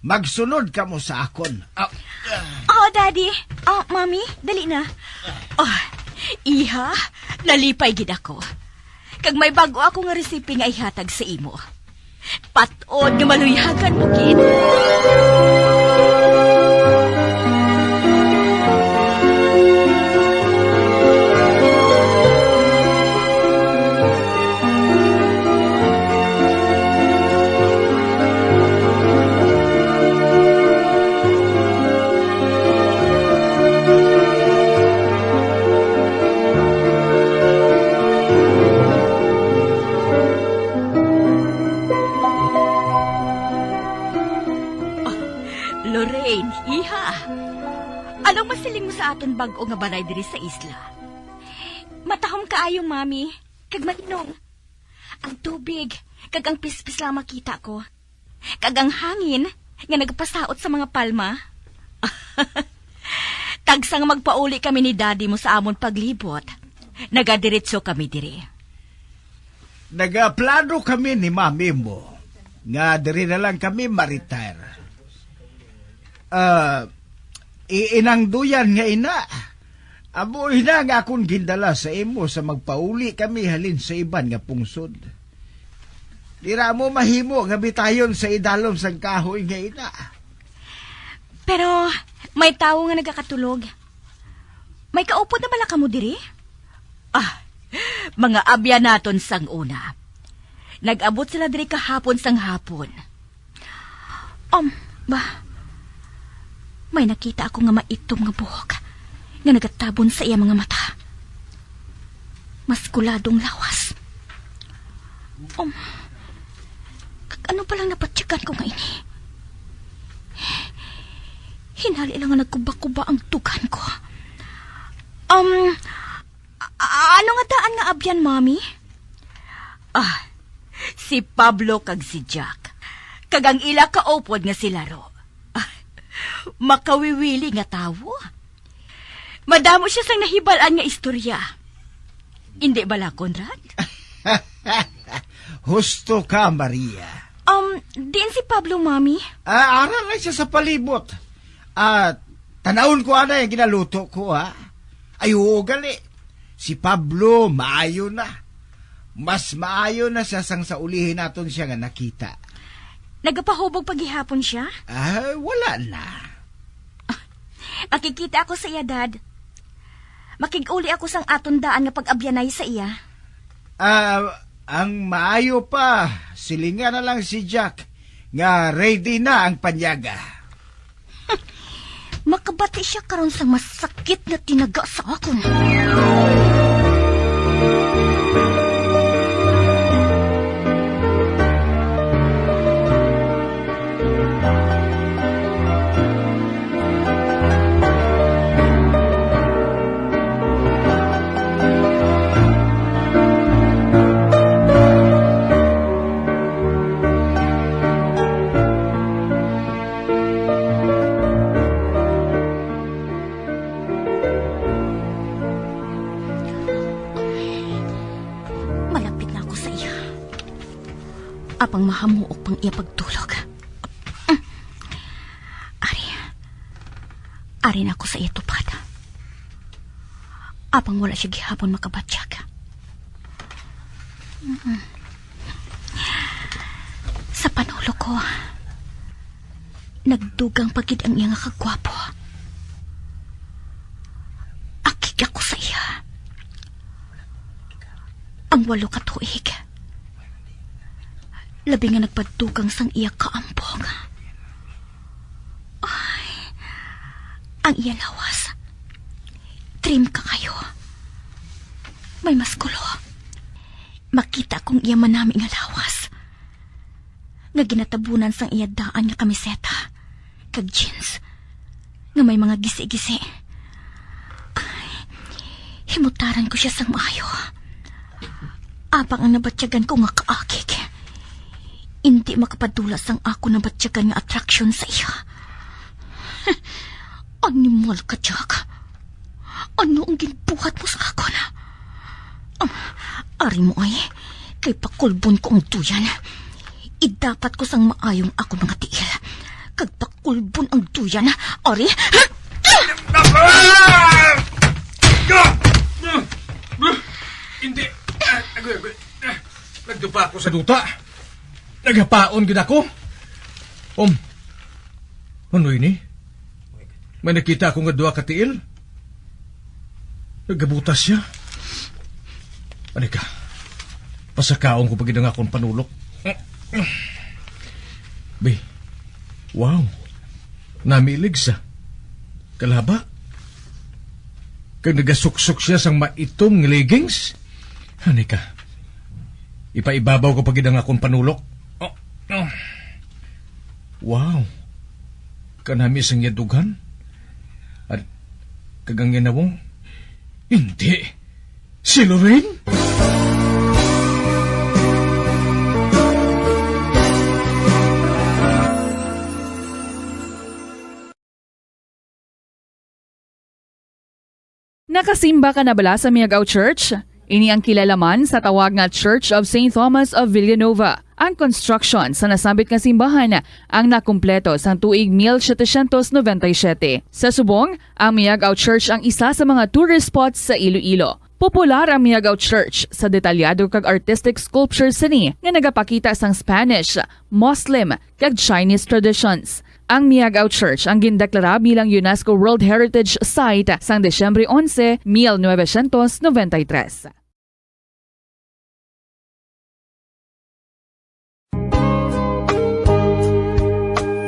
Magsunod kamo sa akon. Ah, ah. Oh, Daddy. Oh, Mommy, dali na. Oh, iha, nalipay gid ako. Kag may bag-o ako nga resipe nga ihatag sa imo. Pat-od nga maluyagan mo gid. Lorraine, iha, anong masiling mo sa aton bag-o nga balay diri sa isla? Matahom kaayo, Mami, kag malinong. Ang tubig kag ang pispis lang makita ko, kag ang hangin nga nagapasaot sa mga palma. Tagsa nga magpauli kami ni Daddy mo sa amon paglibot, nagadiretso kami diri. Nagaplano kami ni Mami mo nga diri na lang kami ma-retire. Ah, i-, inang duyan nga ina, amo ina nga akon gindala sa imo sa magpauli kami halin sa iban nga pungsod. Dira mo mahimo nga bitayon sa idalom sang kahoy nga ina. Pero may tawo nga nagakatulog. May kaupod na bala kamo diri? Ah, mga abyan naton sang una. Nag-abot sila diri kahapon sang hapon. Um, ba, may nakita ako nga maitom nga buhok nga nagatabon sa iya mga mata. Maskuladong lawas. Um, kag ano palang nabatyagan ko nga ini? Hinali lang nga nagkuba-kuba ang dughan ko. Um, a-, a-, ano nga daan nga abyan, Mommy? Ah, si Pablo kag si Jack, kag ang ila kaupod nga si Laro. Ah, makawiwili nga tawo. Madamo siya sang nahibal-an nga istorya. Indi bala, Conrad? Husto ka, Maria. Um, diin si Pablo, Mommy? Ah, ara lang siya sa palibot. Ah, tanawon ko anay ang ginaluto ko, ha? Ay, oo, gali. Si Pablo, maayo na. Mas maayo na siya sang sa ulihi naton siya nga nakita. Nagapahubog pa gihapon siya? Ah, wala na. Makikita ako sa iya, Dad. Makig-uli ako sang aton daan nga pag-abyanay sa iya. Ah, ang maayo pa, silingan na lang si Jack nga ready na ang panyaga. Makabati siya karon sang masakit nga tinaga sa akon. Malapit na ako sa iya. Apang mahamuok pang iya pagtulog. Ari. Ari na ako sa iya tupad. Apang wala siya gihapon makabatyag. Sa panulog ko, nagdugang pa gid ang iya nga kagwapo. Akig ako sa iya. Ang walo ka tuig. Labi nga nagpadugang sang iya kaambong. Ay, ang iya lawas. Trim kaayo. May maskulo. Makita kong iya manami nga lawas nga ginatabunan sang iya daan nga kamiseta kag jeans nga may mga gisi-gisi. Ay, himutaran ko siya sang maayo. Apang ang nabatyagan ko nga kaakig, indi makapadula sang ako nabatyagan nga atraksyon sa iya. Animal ka, Jack. Ano ang ginbuhat mo sa akon? Um, ari mo ay, kay pakulbon ko ang duyan. Idapat ko sang maayong akon mga tiil, kag pakulbon ang duyan. Ari? Hindi. Ah, agoy, agoy. Ah, nagdupa ako sa duta. Nagapaon gid ako. Um, ano ini? May nakita ako nga duha ka tiil. Nagabutas siya. Ani ka? Pasakaon ko pa gid ang akon panulok. Be, wow. Namilig sa kalaba. Kag nagasuksok siya sang maitom nga leggings. Ani ka? Ipaibabaw ko pa gid ang akon panulok. Oh, oh. Wow. Kanami sang iya dughan? At kag ang iya nawong? Hindi. Si Lorraine? Nakasimba ka na bala sa Miagao Church? Ini ang kilala man sa tawag nga Church of Saint Thomas of Villanova. Ang construction sa nasambit nga simbahan ang nakumpleto sang tuig mil setecientos noventa y siete. Sa subong, ang Miagao Church ang isa sa mga tourist spots sa Iloilo. Popular ang Miagao Church sa detalyado kag artistic sculptures sini nga nagapakita sang Spanish, Muslim, kag Chinese traditions. Ang Miagao Church ang gindeklara bilang UNESCO World Heritage Site sang Disyembre onse, mil novecientos noventa y tres.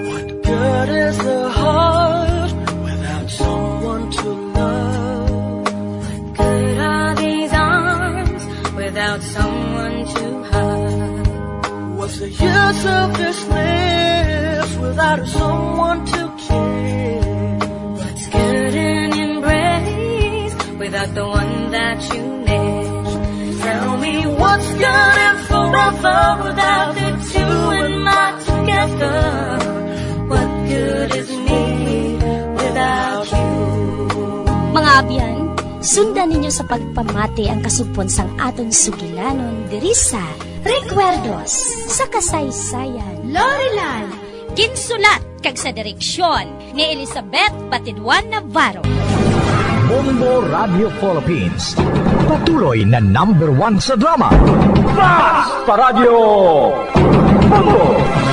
What good is the heart without someone to love? What good are these arms without someone to hug? What's the use of this lips without someone to kiss? What's good an embrace without the one that you miss? Tell me what's good and forever without the two and not together? What good is me without you? Mga abyan, sundan ninyo sa pagpamati ang kasugpon sang aton sugilanon diri sa Recuerdos sa Kasaysayan. Lorelai, ginsulat kag sa direksyon ni Elizabeth Batidwan Navarro. Bombo Radio Philippines, patuloy na number one sa drama. Mas pa Radyo Bombo!